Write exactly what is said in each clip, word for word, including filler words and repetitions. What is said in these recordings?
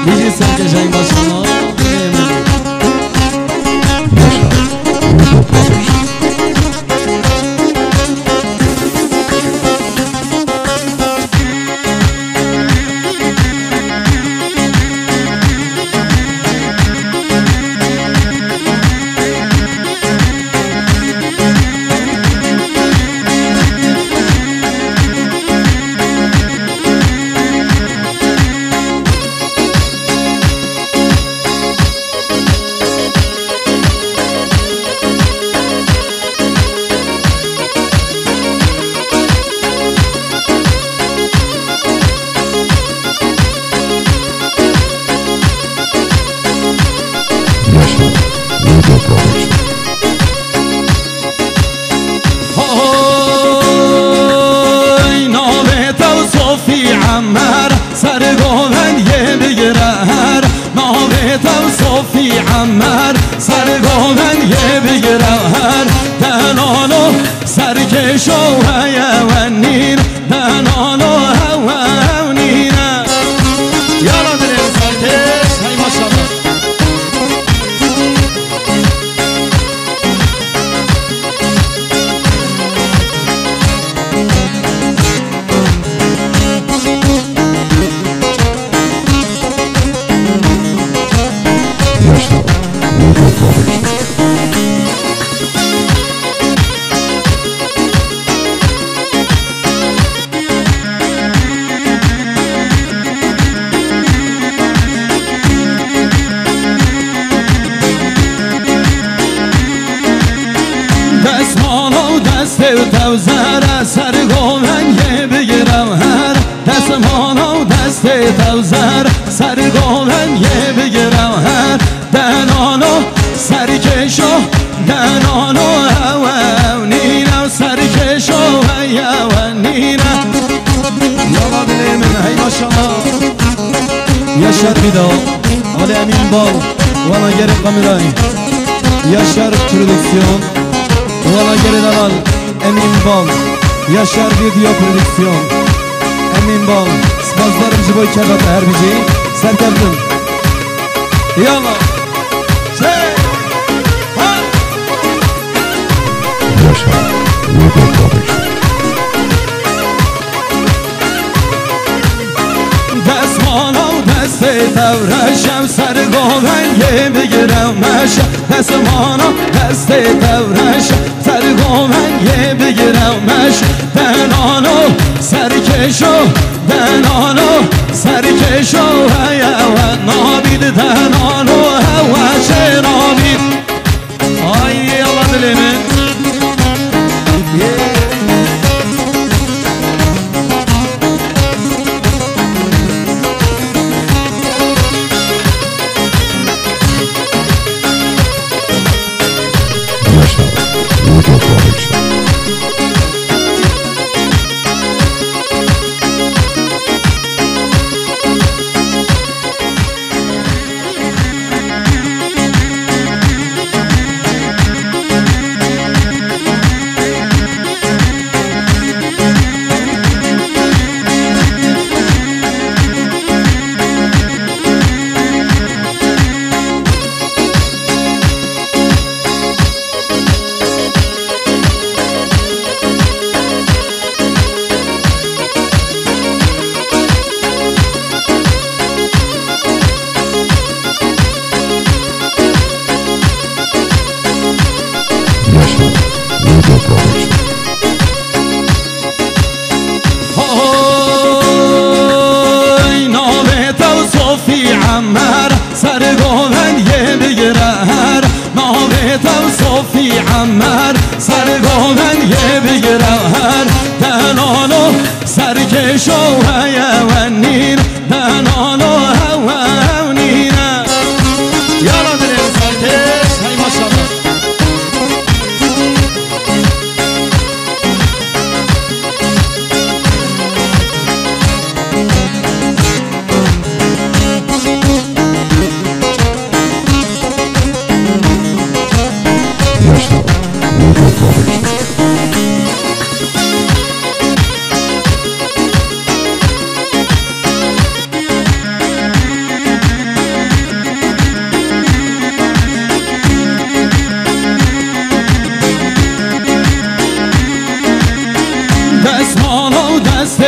Îdî serkêş ey maşallah. Yaşa Media Production. Hay navê te û Sofî Emmer, ser govend yê bigire her. Navê te û Sofî Emmer, ser govend yê bigire her. Denano serkêşo heye wenîn, denano hewe hewnîne. Yala dilê serkêş, hey maşallah. Yaşa Media Production. Destmala û destê tev zere, ser govend yê bigire her. Destmala û destê tev zere, ser govend yê bigire her. Denano serkêşo, denano hewe hewnîne, serkêşo heye wenîne. Yala dilê min, hey maşallah. Yaşar Bîda, Ali Emîn Bal, wana gerê kamerayê. Yaşar Prodüksiyon, wana gerê delal Emîn Bal. Yaşar Video Prodüksiyon. Emîn Bal, spasdarim ji bo keva te her bijî. Serkeftin. Yala. Çê. Ha. Yaşa Media Production. Destmala û destê tev reşem, ser govend yê bigire meşe. Destmala destê tev reşem, ser govend yê bigire meşe. Denano serkêşo, denano serkêşo heye we nabît, denano hewe çê nabît. Ay Allah dilê min. Yaşa Media Production.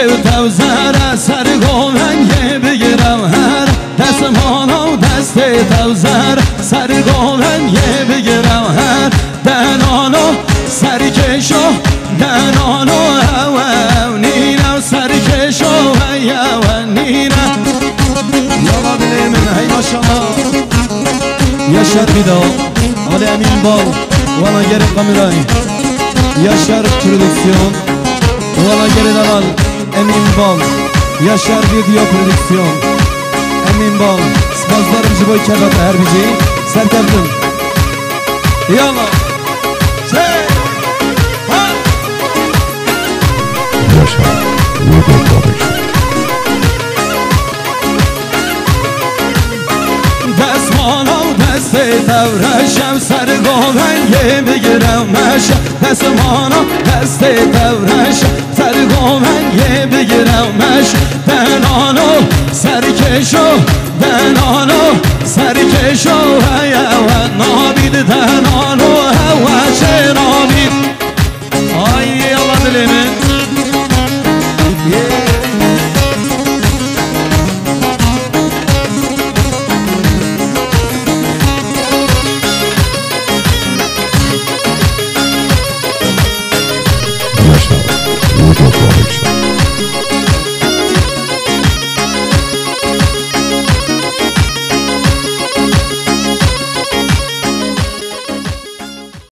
Ew tewzere ser govengê bigire her, desmana û destê tewzer ser govengê bigire her, denano serkêşo, denano ew ew nîne, serkêşo ew ew nîne. Yala dilê min, hey maşallah. Yaşar Vida, Ali Emin Bal, Vana Geri Kamerayı. Yaşar Prodüksiyon, Vana Geri Dalal, Emin Bal. Yaşar Video Prodüksiyon, Emin Bal. Spazlarım ji bo kevata her bijî. Serkeftin. Yala. Şey. Ha. Yaşar Video Prodüksiyon. Desmana û destê tewreşev ser govengê bigire meşe. Desmana destê tewreşev ser govengê bigire meşe. Denano serkêşo, denano serkêşo heye we nabîd dena.